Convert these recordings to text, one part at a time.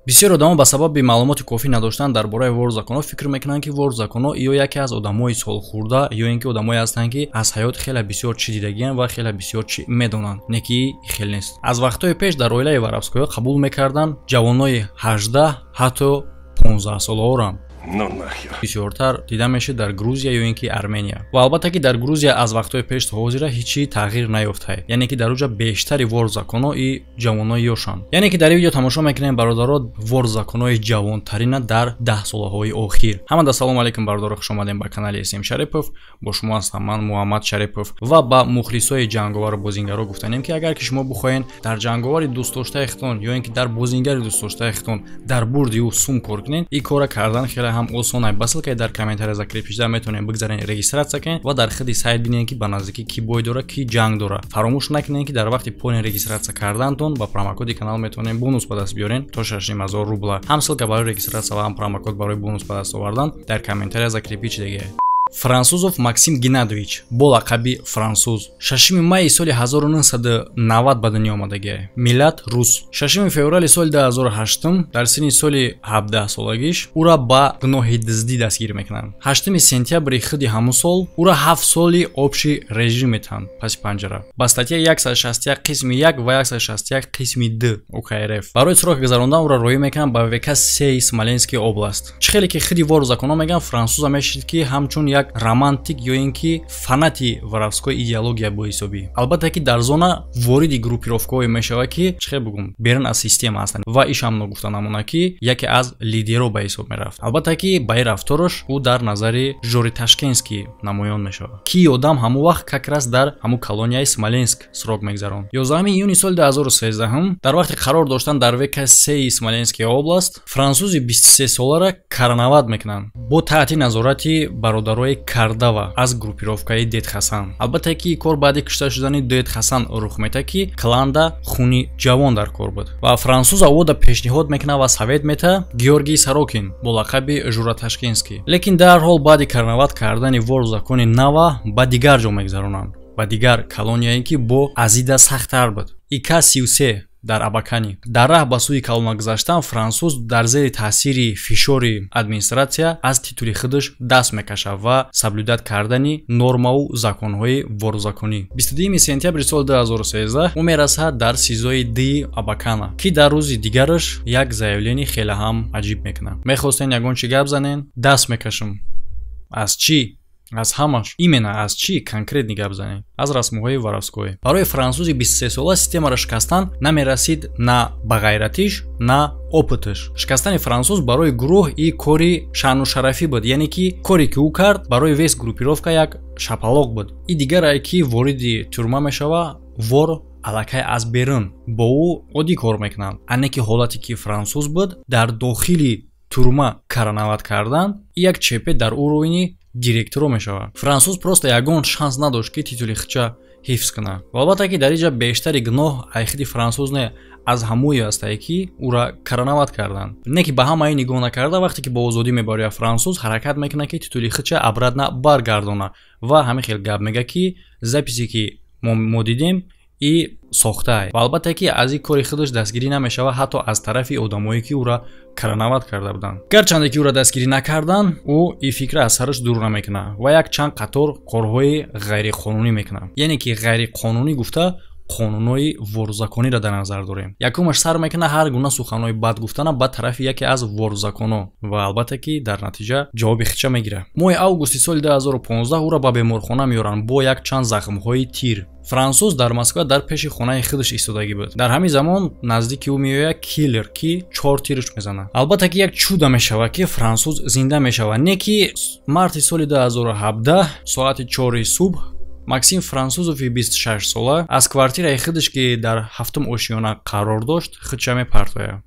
Бисёр одамо ба сабаби маълумоти кофӣ надоштан дар бораи вор законҳо фикр мекунанд, ки вор законҳо ё яке аз одамои солхӯрда, ё ин ки одамое ҳастанд, ки аз ҳаёт хеле бисёр чӣ дидагиянд ва хеле бисёр чӣ медонанд. Не ки хел нест. Аз вақтҳои пеш дар оилаи воровскойҳо қабул мекарданд ҷавонои 18, ҳатто 15 солаҳорам. Ну нахер. Бисёртар дида мешид дар Грузия ё ин ки Армения. Ва албатта ки дар Грузия аз вақтҳои пеш то ҳозира ҳеҷ чӣ тағйир наёфтае, яъне ки дар уҷа бештари вор законҳо и ҷавонои ёшанд. Яъне ки дар ин видео тамошо мекунем, бародаро, вор законҳои ҷавонтарина дар 10 солаҳои охир. Ҳамада салому алейкум, бародаро, хуш омадем ба канали См Шарипов. Бо шумо ҳастам ман, Муҳаммад Шарипов. Ва ба мухлисои ҷанговару бозингаро гуфтанем, ки агар ки шумо бихоҳед дар ҷанговари дӯстдоштаи худтон ё ин ки дар бозингари дӯстдоштаи худтон дар бурди ӯ сум кор кунед, ин кора кардан хеле ҳам осон. Ба ссылкаи дар комментария закрепишда метавонед бигзарен, регистрация кунед ва дар худи сайт бинед, ки ба наздикӣ ки бой дора, ки ҷанг дора. Фаромӯш накунед, ки дар вақти полный регистрация кардантон ба промокоди канал метавонед бонус ба даст биёрен то 6500 рубла. Ҳам ссылка барои регистрация ва ҳам промокод барои бонус ба даст овардан дар комментария закрепить шудагиа. Французов Максим Геннадович бо лақаби Француз 6 майи соли 1990 ба дунё омадагиа, миллат рус. 6 феврали соли 2008 дар синни соли 17 солагиш ӯра ба гуноҳи дуздӣ дастгир мекунанд. 8 сентябри худи ҳамун сол ӯра 7 соли общий режим метаҳанд паси панҷара ба статьяи 161 қисми 1 ва 161 қисми 2 УК РФ. Барои срок гузарондан ӯра роҳӣ мекунанд ба ВК 3 Смоленский область. Чӣ хеле ки худи вор законҳо мегӯянд, француза мешид, ки ҳамчун як романтик ё ин ки фанати воровской идеология бо ҳисобӣ. Албатта ки дар зона вориди группировкаҳое мешавад, ки чӣ хел бигӯм, берун аз система ҳастанд. Ва ишам ногуфта намона, ки яке аз лидеро ба ҳисоб мерафт. Албатта ки ба ин рафтораш ӯ дар назари Жори Ташкентский намоён мешавад, ки одам ҳамон вақт как раз дар ҳамун колонияи Смоленск срок мегзаронд. 11 июни соли 2013 дар вақти қарор доштан дар ВК 3 Смоленский область французи 23 солара короновать мекунанд бо таҳти назорати бародарои Кардава аз группировкаи Дед Хасан. Албатта ки кор баъди кушта шудани Дед Хасан рух метад, ки кланда хуни ҷавон дар кор буд. Ва француз авода пешниҳод мекунад ва совет мета Георгий Сорокин бо лақаби Жура Ташкентский. Лекин дарҳол баъди короновать кардани вор закони нава ба дигар ҷо мегзаронанд, ба дигар колонияе, ки бо азида сахттар буд, ИК 33 дар Абакани. Дар раҳ ба сӯи колона гузаштан француз дар зери таъсири фишори администратсия аз титули худаш даст мекашад ва соблюдать кардани нормаву законҳои ворзаконӣ. 22 сентябри соли 2013 ӯ мерасад дар СИЗОи ди Абакана, ки дар рӯзи дигараш як заявление хеле ҳам аҷиб мекунад. Мехостен ягон чӣ гап занен? Даст мекашам. Аз чӣ? Аз ҳамаш. Именно аз чӣ конкретно гап занем? Аз расмҳои воровской. Барои французи 23 сола системаро шикастан намерасид, на ба ғайратиш, на опыташ. Шикастани француз барои гурӯҳ и кори шаъну шарафӣ буд, яъне ки коре ки ӯ кард, барои весь группировка як шапалоқ буд. И дигарае ки вориди тюрьма мешава, вор аллакай аз берун бо ӯ оддӣ кор мекунанд, ане ки ҳолате ки француз буд, дар дохили тюрьма короновать кардан як ЧП дар уровни директоро мешавад. Француз просто ягон шанс надошт, ки титули худша ҳифз кунад. Ва албатта ки дар инҷа бештари гуноҳ айхиди француз не, аз ҳамое ҳастае, ки ӯра короновать карданд. Не ки ба ҳамаи нигоҳ накарда, вақте ки бо озодӣ мебарояд, француз ҳаракат мекунад, ки титули худша обратно баргардонад. Ва ҳамин хел гап мега, ки записе ки мо дидем, и сохтаа. Ва албатта ки аз ин кори худаш дастгирӣ намешавад, ҳатто аз тарафи одамое, ки ӯра короновать карда буданд. Гарчанде ки ӯра дастгирӣ накарданд, ӯ ин фикра аз сараш дур намекунад ва як чанд қатор корҳои ғайриқонунӣ мекунад. Яъне ки ғайриқонунӣ гуфта, қонунҳои ворзакониро дар назар дорем. Якумаш, сар мекунад ҳар гуна суханҳои бад гуфтана ба тарафи яке аз ворзаконҳо ва албатта ки дар натиҷа ҷавоби хича мегирад. Моҳи августи соли 2015 ӯро ба беморхона меоранд бо як чанд захмҳои тир. Француз дар Москва дар пеши хонаи худаш истодагӣ буд. Дар ҳамин замон наздики ӯ меояд киллер, ки чор тирш мезанад. Албатта ки як чудо мешавад, ки француз зинда мешавад. Не ки марти соли 2017 соати 4 субҳ Максим Французови 26 сола аз квартираи худаш, ки дар ҳафтум ошиёна қарор дошт, худша мепартояд.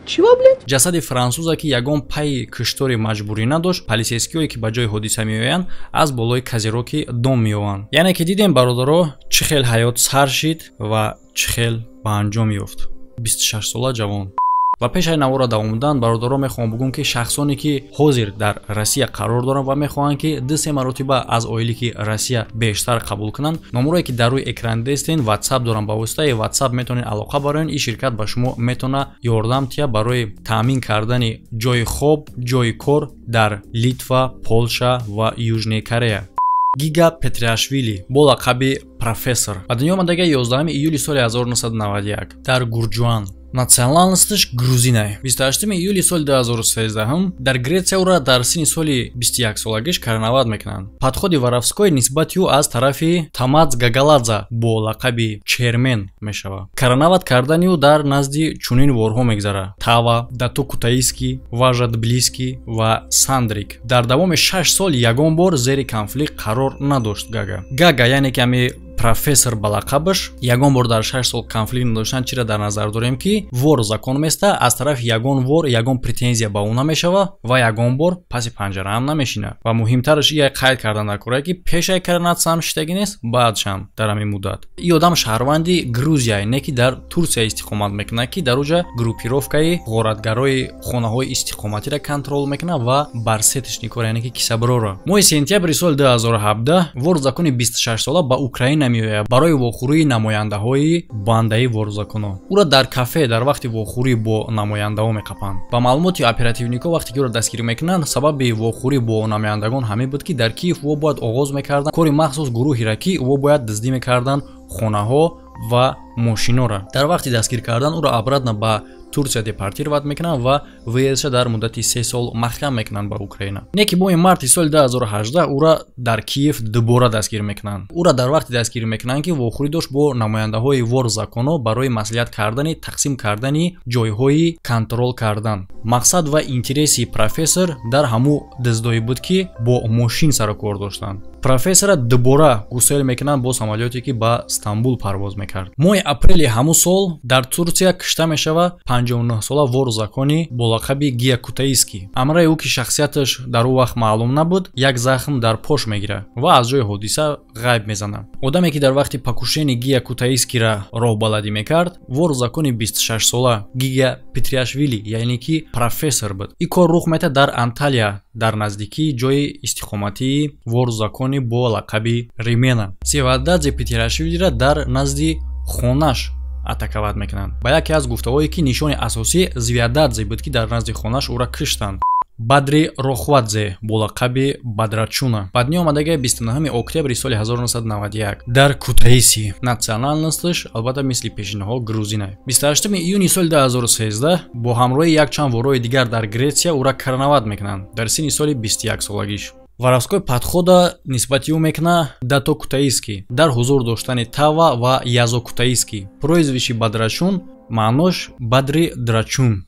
Чего, блядь? Ҷасади француза, ки ягон пайи куштори маҷбурӣ надошт, полицейскиҳое, ки ба ҷои ҳодиса меоянд, аз болои козырёки дом меованд. Яъне ки дидем, бародаро, чӣ хел ҳаёт сар шид ва чӣ хел ба анҷом ёфт. 26 сола ҷавон. Ва пешаи навора давом додан, бародаро, мехоҳам бугӯм, ки шахсоне, ки ҳозир дар Россия қарор доранд ва мехоҳанд, ки ду-се маротиба аз оилики Россия бештар қабул кунанд, номерое ки дар рӯи экран дестен, WhatsApp доранд. Ба воситаи WhatsApp метавонед алоқа бароен. Ин ширкат ба шумо метавона ёрдам тия барои таъмин кардани ҷои хоб, ҷои кор дар Литва, Полша ва Южная Корея. Гига Петриашвили бо лақаби Профессор ба дунё омадага 11 июли соли 1991 дар Гурҷуан. Национальность ш грузинай. 28 июли соли 2013 дар Гретсия ӯра дар синни соли 21 солагиш короновать мекунанд. Подход и воровской нисбати ӯ аз тарафи Тамаз Гагаладза бо лақаби Чермен мешавад. Короновать кардани ӯ дар назди чунин вор ҳо мегзарад: Тава, Дато Кутаиский, Важа Тбилисский ва Сандрик. Дар давоми 6 сол ягон бор зери конфликт қарор надошт Гага. Гага, яъне ки ами Профессор ба лақабаш, ягон бор дар 6 сол конфликт надоштан. Чира дар назар дорем? Ки вор закон места, аз тарафи ягон вор ягон претензия ба ӯ намешава ва ягон бор паси панҷараам намешина. Ва муҳимтараш, ия қайд кардан дар кора, ки пешаи коронация ам шиштагӣ нест, баъдшам. Дар ҳамин муддат и одам шаҳрванди Грузия, не ки дар Турсия истиқомат мекунад, ки дар уҷа группировка и ғоратгарои хонаҳои истиқоматиро контроль мекунад ва барсеточник ора, яъне ки кисаброра. Моҳи сентябри соли 2017 вор закони 26 сола ба Украина меояд барои вохӯрии намояндаҳои бандаи ворзакуно. Ӯро дар кафе дар вақти вохӯрӣ бо намояндаҳо меқапанд. Ба маълумоти оперативник ҳо, вақте ки ӯро дастгирӣ мекунанд, сабаби вохӯрӣ бо намояндагон ҳамин буд, ки дар Киев ӯ бояд оғоз мекарданд кори махсус гурӯҳеро, ки ӯ бояд дуздӣ мекарданд хонаҳо ва мошинора. Дар вақти дастгир кардан ӯро обратно ба Турсия депортировать мекунанд ва въезд ша дар муддати 3 сол маҳкам мекунанд ба Украина. Не ки моҳи марти соли 2018 ӯра дар Киев дубора дастгир мекунанд. Ӯра дар вақте дастгир мекунанд, ки вохӯрӣ дошт бо намояндаҳои вор законо барои маслиҳат кардани тақсим кардани ҷойҳои контроль кардан. Мақсад ва интерес и Профессор дар ҳамун дуздоӣ буд, ки бо мошин сарукор доштанд. Профессора дубора гусел мекунанд бо самолёте, ки ба Стамбул парвоз мекард. Моҳи апрели ҳамун сол дар Турсия кушта мешавад 59-сола вор законӣ бо лақаби Гия Кутаиский. Амраи ӯ, ки шахсияташ дар ӯ вақт маълум набуд, як захм дар пош мегирад ва аз ҷои ҳодиса ғайб мезанад. Одаме, ки дар вақти покушение Гия Кутаискира роҳбаладӣ мекард, вор закони 26-сола Гига Петриашвили, яъне ки Профессор буд. Ин кор рух метад дар Анталия, дар наздикии ҷои истиқоматии вор законӣ бо лақаби Римена. Севададзе Петриашвилира дар назди хонаш атаковать мекунанд. Ба яке аз гуфтаҳое, ки нишони асосӣ Звиададзе буд, ки дар назди хонаш ӯра киштанд. Бадри Рохвадзе бо лақаби Бадрачуна ба дунё омадаги 29 октябри соли 1991 дар Кутаиси. Национальность аш, албатта, мисли пешинаҳо грузина. 28 июни соли 2013 бо ҳамроҳи якчанд ворои дигар дар Гретсия ӯра короновать мекунанд дар синни соли 21 солагиш. Воровской подход а нисбати ӯ мекунад Дато Кутаиский дар ҳузур доштани Тава ва Язо Кутаиский. Прозвище Бадрачун, маънош Бадри Драчун.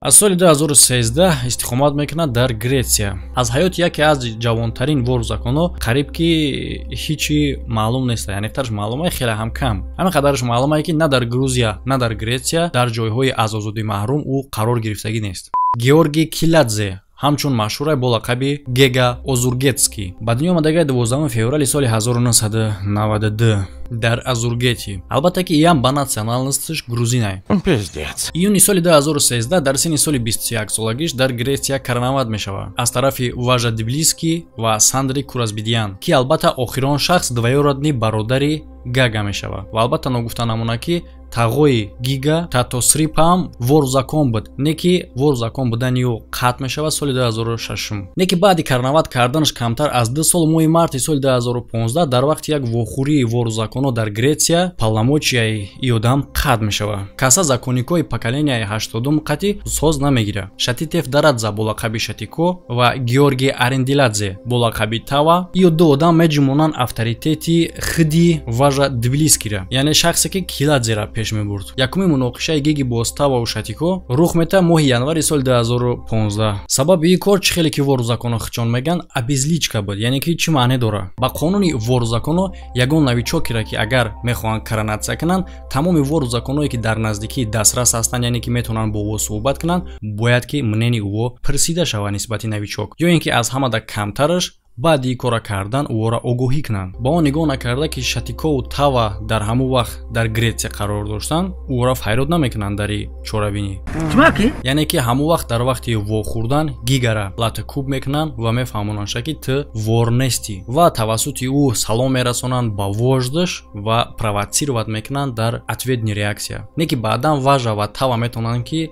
Аз соли 2013 истиқомат мекунад дар Гретсия. Аз ҳаёти яке аз ҷавонтарин ворзаконҳо қариб ки ҳичи маълум нест, яъне тарш маълумае хеле ҳам кам. Ҳамин қадараш маълумае, ки на дар Грузия, на дар Гретсия дар ҷойҳои аз озодӣ маҳрум ӯ қарор гирифтагӣ нест. Георгий Киладзе, ҳамчун машҳуре бо лақаби Гега Озургетский, ба дунё омадагаи 12 феврали соли 1992 дар Азургети. Албатта ки иам ба национальность аш грузинай. Пиздец. Июни соли 2013 дар синни соли 21 солагиш дар Гретсия короновать мешавад аз тарафи Важа Тбилиский ва Сандри Куразбидиян, ки албатта охирон шахс двоюродный бародари Гага мешавад. Ва албатта ногуфта намона, ки тағои Гига Татосрипам вор закон буд, не ки вор закон будани ӯ қатъ мешавад соли 2006, не ки баъди короновать карданаш камтар аз 2 сол, моҳи марти соли 2015 дар вақти як вохӯрии ворзаконҳо дар Гретсия полномочия и и одам қатъ мешавад. Каса законник ҳои поколения и 80-ум қатъи соз намегирад. Шатитев Дарадза бо лақаби Шатико ва Георгий Аренделадзе бо лақаби Тава, ию ду одам меҷумонанд авторитети хиди Важа Тбилискира, яъне шахсе, ки Киладзера пеш мебурд. Якуми муноқишаи Гиги бо Тававу Шатико рух метавад моҳи январи соли 2015. Сабаби ин кор, чӣ хеле ки ворзаконо хичон мегӯянд, обезличка буд. Яъне ки чӣ маъне дорад? Ба қонуни ворзаконо ягон новичок ера, ки агар мехоҳанд коронация кунанд, тамоми ворзаконое, ки дар наздикии дастрас ҳастанд, яъне ки метавонанд бо ӯ суҳбат кунанд, бояд ки мнение ӯ пурсида шавад нисбати новичок, ё ин ки аз ҳамада камтараш Баъди кора кардан ӯро огоҳӣ кунанд. Ба он нигоҳ накарда, ки Шатикову Тава дар ҳамон вақт дар Гретсия қарор доштанд, ӯро файрод намекунанд дар чорабинӣ. Яъне ки ҳамон вақт дар вақти вохӯрдан Гигара латакӯб мекунанд ва мефаҳмонандша, ки ту вор нестӣ, ва тавассути ӯ салом мерасонанд ба вождаш ва провоцировать мекунанд дар ответный реакция. Не ки баъдан Важа ва Тава метавонанд, ки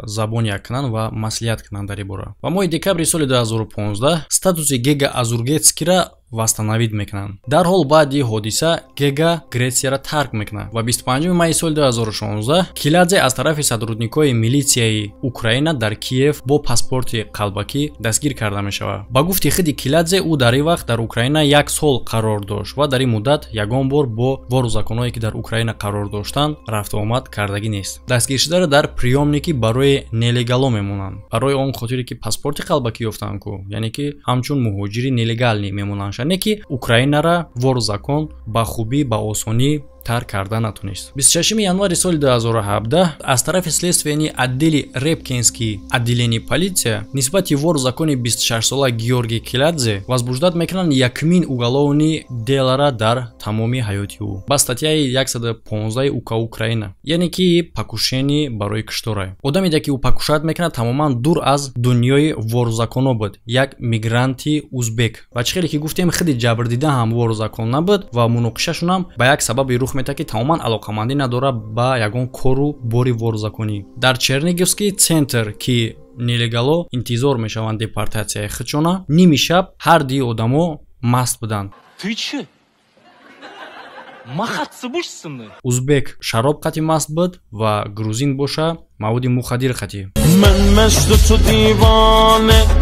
забон як кунанд ва маслиҳат кунанд дар ин бора. Ва моҳи декабри соли 2015 статуси Гега Озургетскийра восстановить мекунанд. Дарҳол баъди ҳодиса Гега Гретсияро тарк мекунад ва 25 майи соли 2016 Киладзе аз тарафи сотрудникҳои милитсияи Украина дар Киев бо паспорти қалбакӣ дастгир карда мешавад. Ба гуфти худи Киладзе, ӯ дар ин вақт дар Украина як сол қарор дошт ва дар ин муддат ягон бор бо вору законҳое, ки дар Украина қарор доштанд, рафтуомад кардагӣ нест. Дастгиршударо дар приёмники барои нелегало мемонанд, барои он хотире ки паспорти қалбакӣ ёфтанд ку, яъне ки ҳамчун муҳоҷири нелегалӣ мемонанд, не ки Украинара вору закон ба хубӣ, ба осонӣ тарк карда натонист. 26 январи соли 2017 аз тарафи следственный отдели Репкинский отделение полиция нисбати вору закони 26сола Георгий Киладзе возбуждать мекунанд якумин уголовный делара дар тамоми ҳаёти ӯ ба статьяи 115 УК Украина, яъне ки покушение барои куштора. Одаме, ки ӯ покушать мекунад, тамоман дур аз дунёи ворузаконҳо буд, як мигранти узбек. Ва чӣ хеле ки гуфтем, худи ҷабрдида ҳам ворузакон набуд ва муноқишашонам ба як сабаби рух метавад, ки тамоман алоқамандӣ надорад ба ягон кору бори ворузаконӣ. Дар Черниговский центр, ки нелегало интизор мешаванд депортатсияи худшона, ними шаб ҳар дуи одамо маст буданд. Ты че? Махаться будешь со мной? Узбек шароб қати маст буд ва грузин боша маводи мухаддир қатӣ.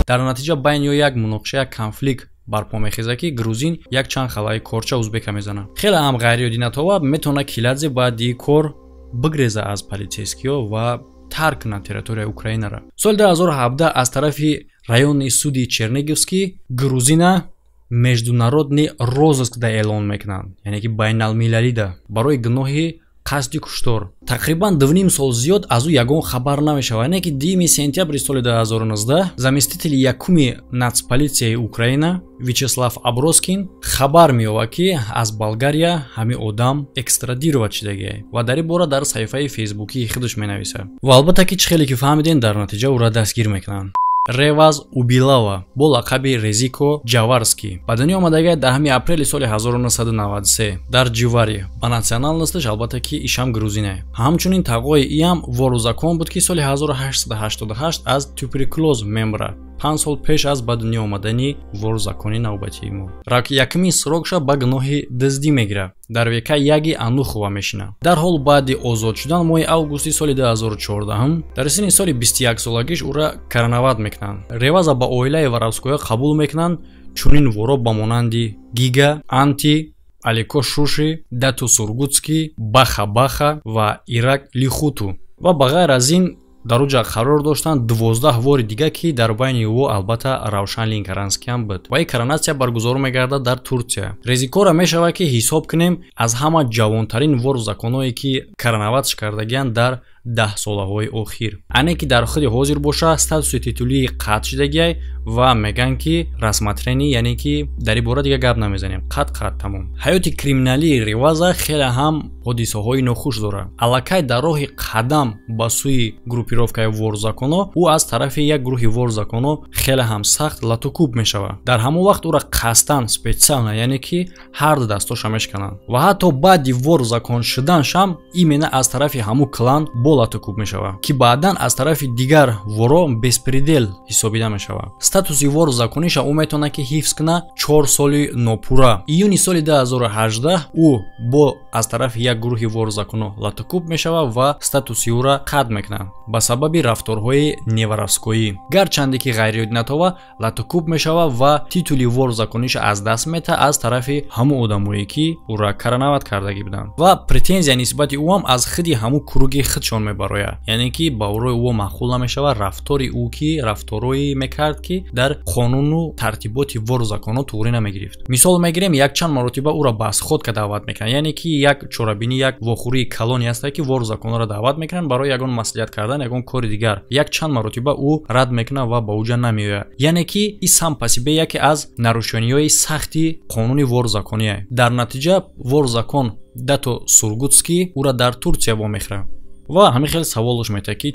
Дар натиҷа байни ё як муноқиша, як конфликт барпо мехезад, ки грузин якчанд халаи корча узбека мезанад. Хеле ҳам ғайриоддинатова метавонад Киладзе баъди кор бигреза аз полицейскиҳо ва тарк кунад территорияи Украинара. Соли 2017 аз тарафи районный суди Черниговский грузина международный розыск да эълон мекунанд, яъне ки байналмилалида, барои гуноҳи қасди куштор. Тақрибан 2,5 сол зиёд аз ӯ ягон хабар намешавад, яъне ки 2 сентябри соли 2019 заместители якуми нацполитсияи Украина Вячеслав Аброскин хабар меёбад, ки аз Болгария ҳамин одам экстрадировать шудагиа, ва дар ин бора дар саҳифаи фейсбукии худаш менависад. Ва албатта ки, чӣ хеле ки фаҳмидем, дар натиҷа ӯро дастгир мекунанд. Реваз Убилава бо лақаби Резико Ҷаварский ба дунё омадагиа 10 апрели соли 1993 дар Ҷивари. Ба национальносташ, албатта ки, ишам грузине. Ҳамчунин тағои иам ворузакон буд, ки соли 1888 аз туберкулоз мемирад, 5 сол пеш аз ба дунё омадани ворузакони навбатии мо. Якумин срокша ба гуноҳи дуздӣ мегирад, дар ВК яги Анухова мешинад. Дарҳол баъди озод шудан, моҳи августи соли 2014, дар синни соли 21солагиш ӯра короновать мекунанд. Реваза ба оилаи воровскоя қабул мекунанд. Чунин воро ба монанди Гига, Анти, Алико Шуши, Дату Сургутский, Баха Баха ва Ирак Лихуту ва ба ғайр аз ин дар уҷа қарор доштанд 12 вори дига, ки дар байни ӯ, албатта, Равшан Линкаранскиам буд. Ва ин коронатсия баргузор мегардад дар Турсия. Резикора мешавад, ки ҳисоб кунем, аз ҳама ҷавонтарин вору законҳое, ки короноватьш кардагианд дар 10 солаҳои охир. Ане ки дар худи ҳозир боша, статуси титулии қатъ шудагиай ва мегӯянд, ки рассмотрение, яъне ки дар ин бора дига гап намезанем, қатъ, қатъ, тамом. Ҳаёти криминалии Реваза хеле ҳам ҳодисаҳои нохуш дорад. Аллакай дар роҳи қадам ба сӯи группировкаи ворзаконо ӯ аз тарафи як гурӯҳи ворзаконо хеле ҳам сахт латукӯб мешавад. Дар ҳамон вақт ӯра қасдан, специально, яъне ки ҳар ду дастоша мешкананд ва ҳатто баъди ворзакон шуданшам именно аз тарафи ҳамун клан бо латукӯб мешавад, ки баъдан аз тарафи дигар воро беспредел ҳисобида мешавад. Статуси ворзакониша ӯ метавонад, ки ҳифз кунад 4 соли нопурра. Июни соли 2018 ӯ бо аз тарафи як гурӯҳи ворзаконо латукӯб мешавад ва статуси ӯра қатъ мекунанд ба сабаби рафторҳои неворовскоӣ. Гарчанде ки ғайриоддинатова латукӯб мешавад ва титули ворзакониша аз даст метаҳад аз тарафи ҳамун одамое, ки ӯра короновать кардагӣ буданд, ва претензия нисбати ӯ ҳам аз худи ҳамун круги худшон. нишон мебарояд, яъне ки ба рои ӯ маъқул намешавад рафтори ӯ, ки рафторое мекард, ки дар қонуну тартиботи вору законҳо туғрӣ намегирифт. Мисол мегирем, якчанд маротиба ӯро ба сходка даъват мекунанд, яъне ки як чорабинӣ, як вохӯрии калоне ҳастад, ки вору законҳоро даъват мекунанд барои ягон маслиҳат кардан, ягон кори дигар. Якчанд маротиба ӯ рад мекунад ва ба уҷа намеояд, яъне ки и сам по себе яке аз нарушениҳои сахти қонуни вору законие. Дар натиҷа вор закон Дато Сургутский ӯра дар Турсия вомехӯрад ва ҳамин хел саволш метиҳад, ки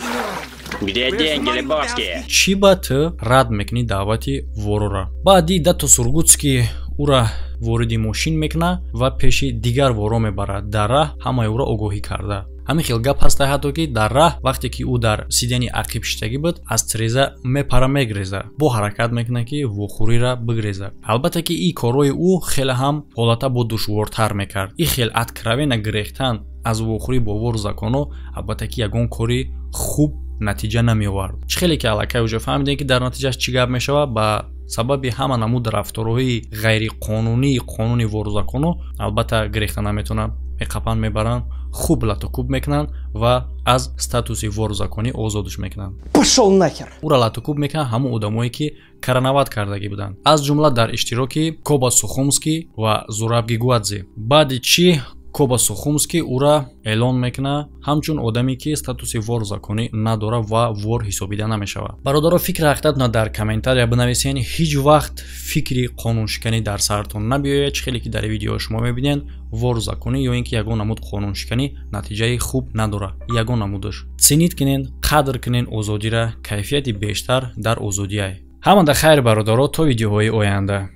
Где деньги, Лебовски? Чӣ ба ту рад мекунӣ даъвати ворора? Баъди Дато Сургутский ӯра вориди мошин мекунад ва пеши дигар воро мебарад. Дар раҳ ҳамаи ӯро огоҳӣ карда, ҳамин хел гап ҳаста, ҳатто ки дар раҳ, вақте ки ӯ дар сиденье ақиб шиштагӣ буд, аз тиреза мепара, мегреза, бо ҳаракат мекунад, ки вохӯриро бигреза. Албатта ки ин корҳои ӯ хеле ҳам ҳолата бо душвортар мекард. Ин хел откровенно гирехтан аз вохӯрӣ бо вору законҳо, албатта ки ягон кори хуб натиҷа намеовард. Чӣ хеле ки аллакай уже фаҳмидем, ки дар натиҷааш чӣ гап мешавад. Ба сабаби ҳама намуд рафторҳои ғайриқонунии қонуни вору законҳо, албатта, гирехта наметавонад, меқапанд, мебаранд, хуб латукуб мекунанд ва аз статуси вору законӣ озодш мекунанд. Пошел нахер! Ӯра латукуб мекунанд ҳамон одамое, ки короновать кардагӣ буданд, аз ҷумла дар иштироки Коба Сухумский ва Зураб Гигуадзе. Баъди чӣ Коба Сухумский ӯра эълон мекунад ҳамчун одаме, ки статуси вор законӣ надорад ва вор ҳисобида намешавад. Бародаро, фикри ҳақиқатона дар комментария бинависен. Ҳеҷ вақт фикри қонуншиканӣ дар саратон набиёяд. Чӣ хеле ки дар видео шумо мебинед, вор законӣ ё ин ки ягон намуд қонуншиканӣ натиҷаи хуб надорад, ягон намудаш. Ценить кунен, қадр кунен озодира, кайфияти бештар дар озодиай. Ҳамада хайр, бародаро, то видеоҳои оянда.